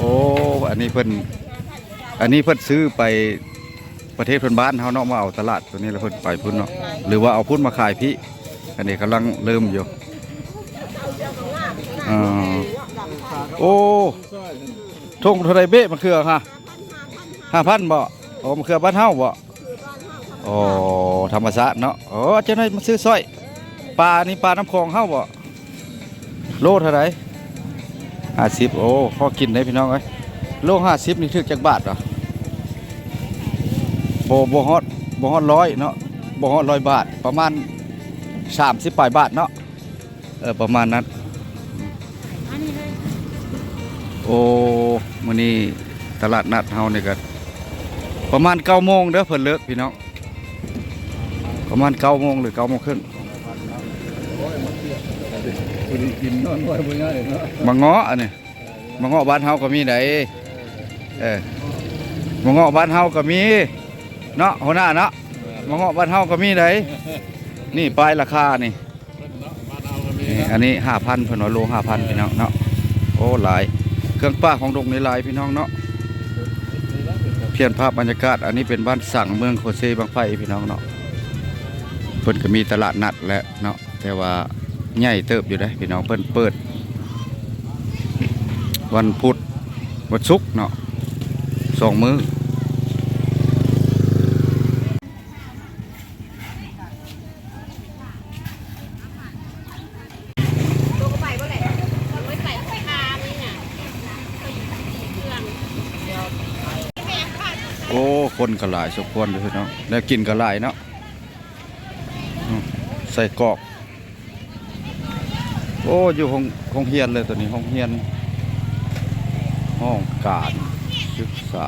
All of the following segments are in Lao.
ໂອ້ ອັນນີ້ເພິ່ນ ອັນນີ້ເພິ່ນຊື້ໄປປະເທດເພື່ອນບ້ານເຮົາເນາະ ມາເອົາຕະຫຼາດໂຕນີ້ ແລ້ວເພິ່ນໄປພຸ້ນເນາະ ຫຼືວ່າເອົາພຸ້ນມາຂາຍພີ້. ອັນນີ້ກຳລັງເລີ່ມຢູ່. ອ່າ ໂອ້ ຖົງເທົ່າໃດເບ້ ມະເຂືອຫະ? ຫ້າພັນບໍ່? ໂອ້ ມະເຂືອບ້ານເຮົາບໍ່? ໂອ້ ທຳມະຊາດເນາະ. ໂອ້ ເຈົ້າໜ້ອຍມາຊື້ຊ້ອຍ. ປານີ້ປານ້ຳຂອງເຮົາບໍ່? ໂລເທົ່າໃດ? ຫ້າສິບ. ໂອ້ ພໍກິນໄດ້ພີ່ນ້ອງເອີຍ. ໂລຫ້າສິບນີ້ຖືກຈັກບາດຫວາ? ບໍ່ ບໍ່ຮອດ ບໍ່ຮອດຮ້ອຍເນາະ ບໍ່ຮອດຮ້ອຍບາດ ປະມານສາມສິບປາຍບາດເນາະ. ເອີ ປະມານນັ້ນ. ໂອ້ ມື້ນີ້ຕະຫຼາດນັດເຮົານີ້ກະປະມານເກົ້າໂມງເດີ ເພິ່ນເລີກພີ່ນ້ອງ. ປະມານເກົ້າໂມງ ຫຼື ເກົ້າໂມງເຄິ່ງ. ມະເງາະອັນນີ້ ມະເງາະບ້ານເຮົາກະມີໃດ. ເອີ ມະເງາະບ້ານເຮົາກະມີເນາະ ຫົວໜ້າເນາະ. ມະເງາະບ້ານເຮົາກະມີໃດ. ນີ້ປ້າຍລາຄານີ້. ນີ້ ອັນນີ້ຫ້າພັນ ເພິ່ນວ່າໂລຫ້າພັນ ພີ່ນ້ອງເນາະ. ໂອ້ ຫຼາຍ ເຄື່ອງປ່າຂອງດົງນີ້ຫຼາຍພີ່ນ້ອງເນາະ. ພຽນພາບບັນຍາກາດ ອັນນີ້ເປັນບ້ານສັງ ເມືອງໂຄເຊບັ້ງໄຟ ພີ່ນ້ອງເນາະ. ເພິ່ນກະມີຕະຫຼາດນັດແຫຼະເນາະ ແຕ່ວ່າໃຫຍ່ເຕີບຢູ່ເດ້ພີ່ນ້ອງ. ເພິ່ນເປີດວັນພຸດ ວັນສຸກເນາະ ສອງມື້. ໂອ້ ຄົນກະຫຼາຍສົມຄວນຢູ່ພີ່ນ້ອງ ແນວກິນກະຫຼາຍເນາະ. ອືມ ໄສ້ກອກ. ໂອ້ ຢູ່ໂຮງ ໂຮງຮຽນເລີຍໂຕນີ້ ໂຮງຮຽນ ຫ້ອງການສຶກສາ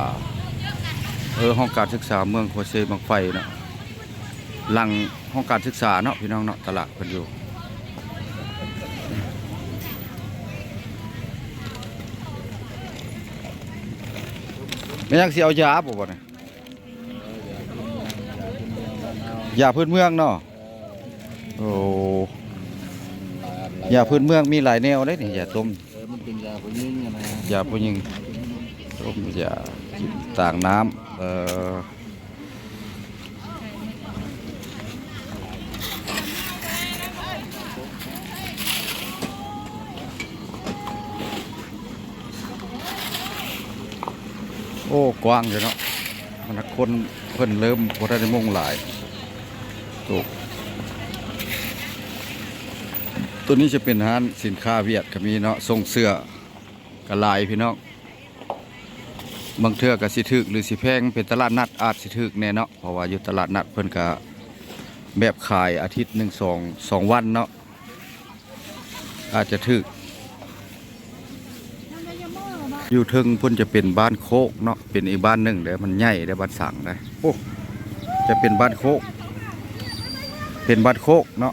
ເອີ ຫ້ອງການສຶກສາເມືອງໂຄເຊບັ້ງໄຟເນາະ. ຫຼັງຫ້ອງການສຶກສາເນາະ ພີ່ນ້ອງເນາະ ຕະຫຼາດເພິ່ນຢູ່. ແມ່ນຫຍັງ ຊິເອົາຢາບໍ່ ບັດນີ້? ຢາພື້ນເມືອງເນາະ. ໂອ້ ຢາພື້ນເມືອງມີຫຼາຍແນວເດ້ນີ້ ຢາຕົ້ມ. ເອີ ມັນເປັນຢາຜູ້ຍິງນະ ຢາຜູ້ຍິງ ຕົ້ມຢາກິນຕາງນ້ຳ. ເອີ ໂອ້ ກວ້າງຢູ່ເນາະ. ມັນຄົນເພິ່ນເລີ່ມບໍ່ທັນໄດ້ມຸງຫຼາຍ. ໂຕ ໂຕນີ້ຈະເປັນຮ້ານສິນຄ້າຫວຽດກະມີເນາະ ສົ່ງເສື້ອກະຫຼາຍພີ່ນ້ອງ. ບາງເທື່ອກະຊິຖືກ ຫຼື ຊິແພງ ເປັນຕະຫຼາດນັດອາດຊິຖືກແດ່ເນາະ ເພາະວ່າຢູ່ຕະຫຼາດນັດເພິ່ນກະແບບຂາຍອາທິດໜຶ່ງສອງ ສອງວັນເນາະ. ອາດຈະຖືກ. ຢູ່ເທິງພຸ້ນຈະເປັນບ້ານໂຄກເນາະ ເປັນອີກບ້ານໜຶ່ງເດ້ ມັນໃຫຍ່ເດ້ ບ້ານສັງເດ້. ໂອ້ ຈະເປັນບ້ານໂຄກ ເປັນບ້ານໂຄກເນາະ.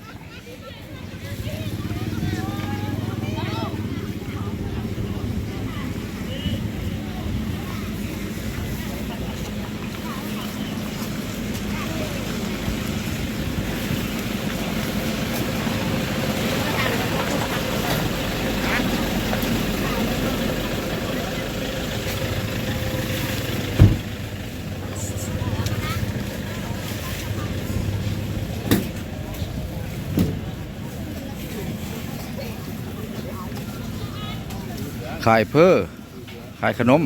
ຂາຍເຝີ ຂາຍຂະໜົມ.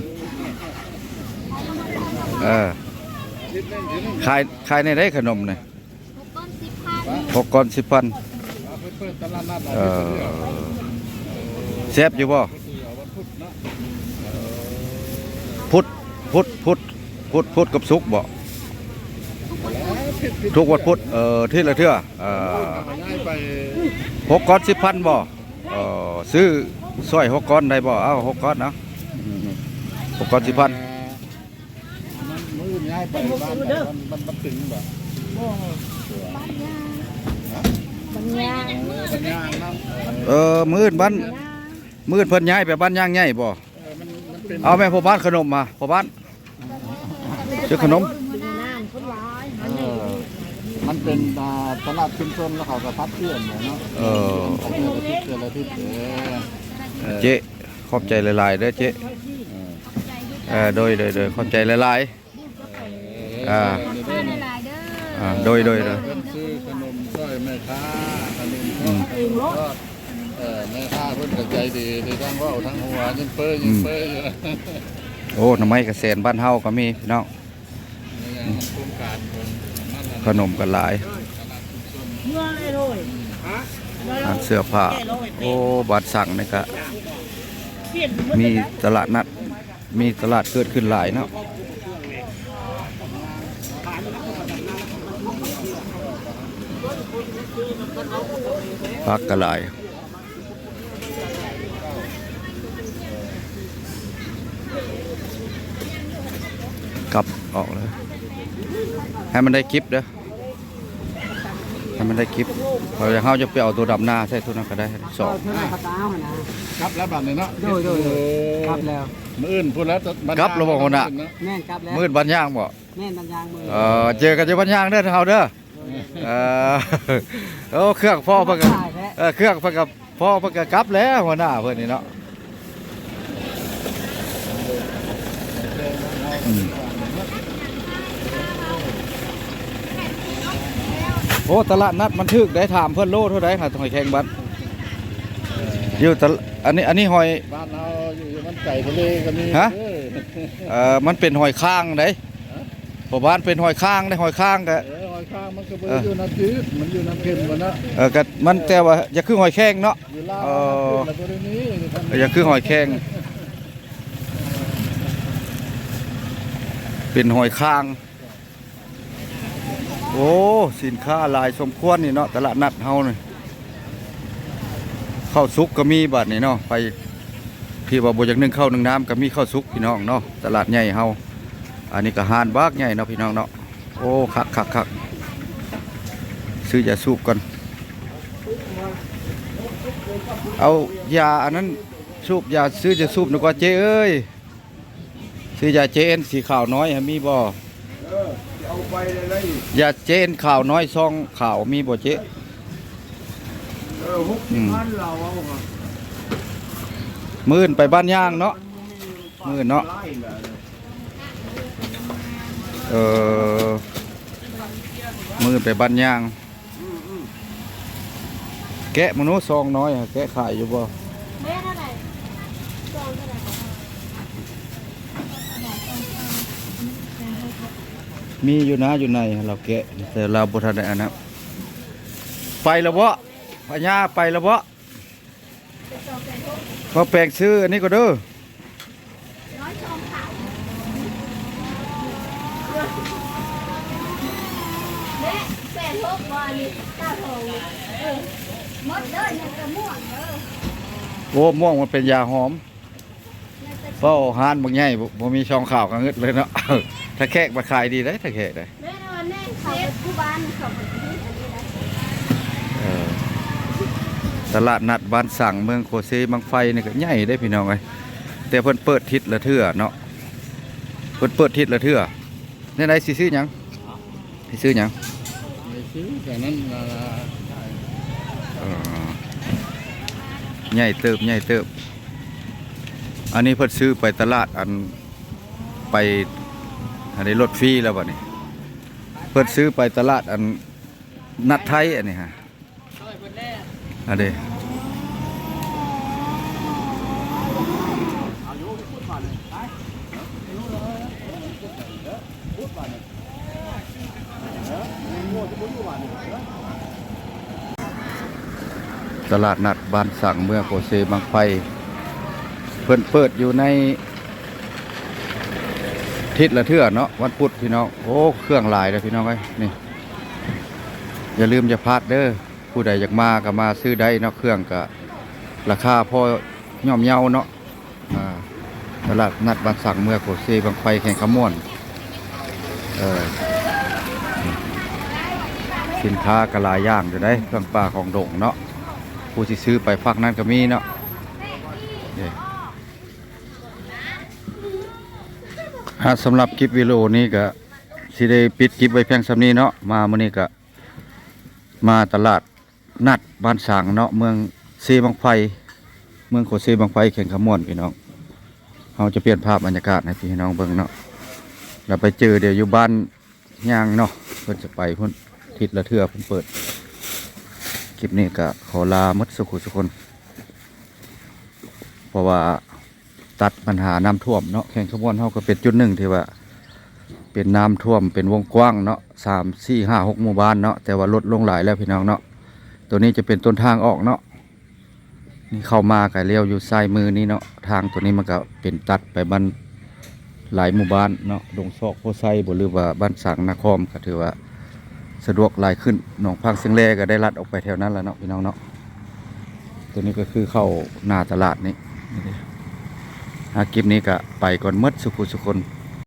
ເອີ ຂາຍ ຂາຍແນວໃດຂະໜົມນີ້? ຫົກກ້ອນສິບພັນ. ຫົກກ້ອນສິບພັນ. ເອີ ແຊບຢູ່ບໍ່? ພຸດ ພຸດ ພຸດ ພຸດ ພຸດກັບສຸກບໍ່? ທຸກວັນພຸດ. ເອີ ທີລະເທື່ອ. ເອີ ຫົກກ້ອນສິບພັນບໍ່? ເອີ ຊື້ຊ່ອຍຫົກກ້ອນໄດ້ບໍ່? ເອົາຫົກກ້ອນເນາະ. ຫົກກ້ອນສິບພັນ. ມັນ ມື້ອື່ນຍ້າຍໄປບ້ານໃດ? ບ້ານ ບ້ານ ບ້ານຕຶງບໍ່? ບໍ່ ບ້ານຍາງ. ຮະ? ບ້ານຍາງ. ເອີ ບ້ານຍາງເນາະ. ເອີ ມື້ອື່ນບ້ານ ມື້ອື່ນເພິ່ນຍ້າຍໄປບ້ານຍາງໃຫຍ່ບໍ່? ເອີ ມັນ ມັນເປັນ ເອົາແມ່ພໍ່ບ້ານຂະໜົມມາ ພໍ່ບ້ານ ຊື້ຂະໜົມ. ເອີ ມັນເປັນ ອ່າ ຕະຫຼາດຊຸມຊົນ ແລ້ວເຂົາກະຜັດປ່ຽນເນາະ. ເອີ ເທື່ອລະທິດ ເທື່ອລະທິດ. ເອີ ເອີ ເຈ້ ຂອບໃຈຫຼາຍໆເດີເຈ້. ເອີ ເອີ ໂດຍ ໂດຍ ໂດຍ ຂອບໃຈຫຼາຍໆ ອ່າ ຂອບໃຈຫຼາຍໆເດີ ອ່າ ໂດຍ ໂດຍ ໂດຍ ເພິ່ນຊື້ຂະໜົມຊ່ອຍແມ່ຄ້າ ຂະໜົມທອດ ຂະໜົມທອດ ເອີ ແມ່ຄ້າເພິ່ນກໍໃຈດີ ໄດ້ທັງເວົ້າທັງຫົວ ຍິ້ມເປີຍ ຍິ້ມເປີຍຢູ່ ໂອ້ ໜໍ່ໄມ້ກະແສນ ບ້ານເຮົາກໍມີພີ່ນ້ອງ ຂະໜົມກໍຫຼາຍ ຮ້ານເສື້ອຜ້າ ໂອ້ ບ້ານສັງນີ້ກະມີຕະຫຼາດນັດ ມີຕະຫຼາດເກີດຂຶ້ນຫຼາຍເນາະ ຜັກກໍຫຼາຍ. ກັບອອກເລີຍ ໃຫ້ມັນໄດ້ກິບເດີ ໃຫ້ມັນໄດ້ກິບ ເຮົາຈະໄປເອົາໂຕດຳໜ້າໃສ່ໂຕນັ້ນກໍໄດ້ ສອງ ກັບແລ້ວບາດນີ້ເນາະ ໂດຍ ໂດຍ ກັບແລ້ວ ມື້ອື່ນພຸ້ນແຫຼະ ກັບແລ້ວບໍ່ຫົວໜ້າ ແມ່ນ ກັບແລ້ວ ມື້ອື່ນບ້ານຍາງບໍ່ ແມ່ນ ບ້ານຍາງມື້ ເອີ ເຈີກັນຢູ່ບ້ານຍາງເດີເຮົາເດີ. ເອີ ໂອ້ ເຄື່ອງພໍເພິ່ນກໍ ເອີ ເຄື່ອງເພິ່ນກໍພໍເພິ່ນກໍກັບແລ້ວ ຫົວໜ້າເພິ່ນນີ້ເນາະ ອືມ ໂອ້ ຕະຫຼາດນັດມັນຖືກໄດ໋ ຖາມເພິ່ນໂລເທົ່າໃດຫາຫອຍແຄງບັດ ຢູ່ຕະ ອັນນີ້ ອັນນີ້ຫອຍ ບ້ານເຮົາຢູ່ ຢູ່ມັນໄກທະເລກໍມີ ຮະ ເອີ ມັນເປັນຫອຍຄາງໄດ໋ ຮະ ພໍ່ບ້ານເປັນຫອຍຄາງເດ້ ຫອຍຄາງກະ ເອີ ຫອຍຄາງມັນກໍບໍ່ໄດ້ຢູ່ນ້ຳຈືດ ມັນຢູ່ນ້ຳເຄັມພຸ້ນນະ ເອີ ກະມັນ ເອີ ແຕ່ວ່າຢ່າຄືຫອຍແຄງເນາະ ຢູ່ລາວ ເອີ ມັນບໍ່ໄດ້ມີ ເອີ ຢ່າຄືຫອຍແຄງ ເປັນຫອຍຄາງ. ໂອ້ ສິນຄ້າຫຼາຍສົມຄວນນີ້ເນາະ ຕະຫຼາດນັດເຮົານີ້ ເຂົ້າສຸກກໍມີບາດນີ້ເນາະ ໃຜທີ່ວ່າບໍ່ຢາກໜຶ້ງເຂົ້າໜຶ້ງນ້ຳກໍມີເຂົ້າສຸກພີ່ນ້ອງເນາະ ຕະຫຼາດໃຫຍ່ເຮົາ ອັນນີ້ກໍຮ້ານບັກໃຫຍ່ເນາະພີ່ນ້ອງເນາະ ໂອ້ ຄັກໆໆ ຊື້ຢາສູບກ່ອນ ເອົາຢາອັນນັ້ນສູບ ຢາ ຊື້ຢາສູບໜ້ອຍກວ່າເຈ້ເອີຍ. ຊື້ຢາເຈເອັນສີຂາວນ້ອຍຫັ້ນມີບໍ່? ເອີ ຊິເອົາໄປໄດ້ໄດ໋ ຢາເຈເອັນຂາວນ້ອຍຊອງຂາວມີບໍ່ເຈ? ເອີ ຫົກສິບພັນ ອືມ ລາວເອົາຫະ ມື້ອື່ນໄປບ້ານຍາງເນາະ ມື້ອື່ນເນາະ ເອີ ມື້ອື່ນໄປບ້ານຍາງ. ອືມໆ ແກະມະນູຊອງນ້ອຍ ແກະຂາຍຢູ່ບໍ່? ແມ່ນເທົ່າໃດ? ຊອງເທົ່າໃດ? ມີຢູ່ນະ ຢູ່ໃນ ລາວແກະ ແຕ່ລາວບໍ່ທັນໄດ້ອັນນັ້ນ. ໄປແລ້ວບໍ່? ພະຍາໄປແລ້ວບໍ່? ພໍ່ແປງຊື້ອັນນີ້ກໍເດີ ແປດຫົກ ບໍ່ອັນນີ້ ເກົ້າສອງ ເອີ ໝົດເດີ ຍັງກະມ່ວງເດີ. ໂອ້ ມ່ວງມັນເປັນຢາຫອມ. ເວົ້າຮ້ານບັກໃຫຍ່ ບໍ່ ບໍ່ມີຊອງຂາວກະງຶດເລີຍເນາະ. ຖ້າແຂກມາຂາຍດີເດ້ ຖ້າແຂກເດ້. ແມ່ນວ່າແມ່ນເຂົາເປັນຜູ້ບ້ານ ເຂົາເປັນຜູ້ອັນນີ້ນະ. ເອີ ຕະຫຼາດນັດບ້ານສັງ ເມືອງໂຄເຊ ບັ້ງໄຟນີ້ກໍໃຫຍ່ເດ້ພີ່ນ້ອງເອີຍ ແຕ່ເພິ່ນເປີດທິດລະເທື່ອເນາະ ເພິ່ນເປີດທິດລະເທື່ອ. ແນວໃດ ຊິຊື້ຫຍັງ? ຊິຊື້ຫຍັງ? ໄດ້ຊື້ແຕ່ນັ້ນລະ ເອີ ໃຫຍ່ເຕີບ ໃຫຍ່ເຕີບ. ອັນນີ້ເພິ່ນຊື້ໄປຕະຫຼາດ ອັນ ໄປ ອັນນີ້ລົດຟຣີແລ້ວບັດນີ້ ເພິ່ນຊື້ໄປຕະຫຼາດ ອັນ ນັດໄທ ອັນນີ້ຮະ ອັນນີ້. ຕະຫຼາດນັດບ້ານສັງ ເມືອງໂຄເຊ ບັ້ງໄຟ ເພິ່ນເປີດຢູ່ໃນທິດລະເທື່ອເນາະ ວັນພຸດພີ່ນ້ອງ. ໂອ້ ເຄື່ອງຫຼາຍເດີພີ່ນ້ອງເອີຍ ນີ້ ຢ່າລືມຢ່າພາດເດີ ຜູ້ໃດຢາກມາກໍມາຊື້ໄດ້ເນາະ ເຄື່ອງກໍລາຄາພໍຍ່ອມເຍົາເນາະ. ອ່າ ຕະຫຼາດນັດບ້ານສັງ ເມືອງໂຄເຊ ບັ້ງໄຟ ແຂວງຄຳມ່ວນ. ເອີ ສິນຄ້າກໍຫຼາຍຢ່າງຢູ່ເດ້ ເຄື່ອງປ່າຂອງດົງເນາະ ຜູ້ຊິຊື້ໄປພາກນັ້ນກໍມີເນາະ. ເອີ ອ່າ ສຳລັບຄລິບວິດີໂອນີ້ກໍຊິໄດ້ປິດຄລິບໄວ້ພຽງສ່ຳນີ້ເນາະ. ມາມື້ນີ້ກໍມາຕະຫຼາດ ນັດບ້ານສັງເນາະ ເມືອງເຊບັ້ງໄຟ ເມືອງໂຄເຊບັ້ງໄຟ ແຂວງຄຳມ່ວນ ພີ່ນ້ອງ. ເຮົາຈະປ່ຽນພາບບັນຍາກາດໃຫ້ພີ່ໃຫ້ນ້ອງເບິ່ງເນາະ ແລ້ວໄປເຈີດຽວຢູ່ບ້ານຍ່າງເນາະ ເພິ່ນຈະໄປພຸ້ນ ທິດລະເທື່ອເພິ່ນເປີດ. ຄລິບນີ້ກະຂໍລາໝົດສູ່ຄູ່ສູ່ຄົນ ເພາະວ່າຕັດບັນຫານ້ຳຖ້ວມເນາະ. ແຂວງຄຳມ່ວນເຮົາກໍເປັນຈຸດໜຶ່ງທີ່ວ່າເປັນນ້ຳຖ້ວມເປັນວົງກວ້າງເນາະ ສາມ ສີ່ ຫ້າ ຫົກ ໝູ່ບ້ານເນາະ ແຕ່ວ່າລົດລົງຫຼາຍແລ້ວພີ່ນ້ອງເນາະ. ໂຕນີ້ຈະເປັນຕົ້ນທາງອອກເນາະ ນີ້ເຂົ້າມາກະລ້ຽວຢູ່ຊ້າຍມືນີ້ເນາະ. ທາງໂຕນີ້ມັນກະເປັນຕັດໄປບ້ານຫຼາຍໝູ່ບ້ານເນາະ ດົງຊອກໂພໄຊບໍ ຫຼືວ່າບ້ານສັງນາຄອມ ກະຖືວ່າສະດວກຫຼາຍຂຶ້ນ. ໜອງພັງຊຽງແລກະໄດ້ລັດອອກໄປແຖວນັ້ນລະເນາະພີ່ນ້ອງເນາະ. ໂຕນີ້ກະຄືເຂົ້າໜ້າຕະຫຼາດນີ້. ອາ ຄລິບນີ້ກະໄປກ່ອນໝົດສູ່ຄູ່ສູ່ຄົນ.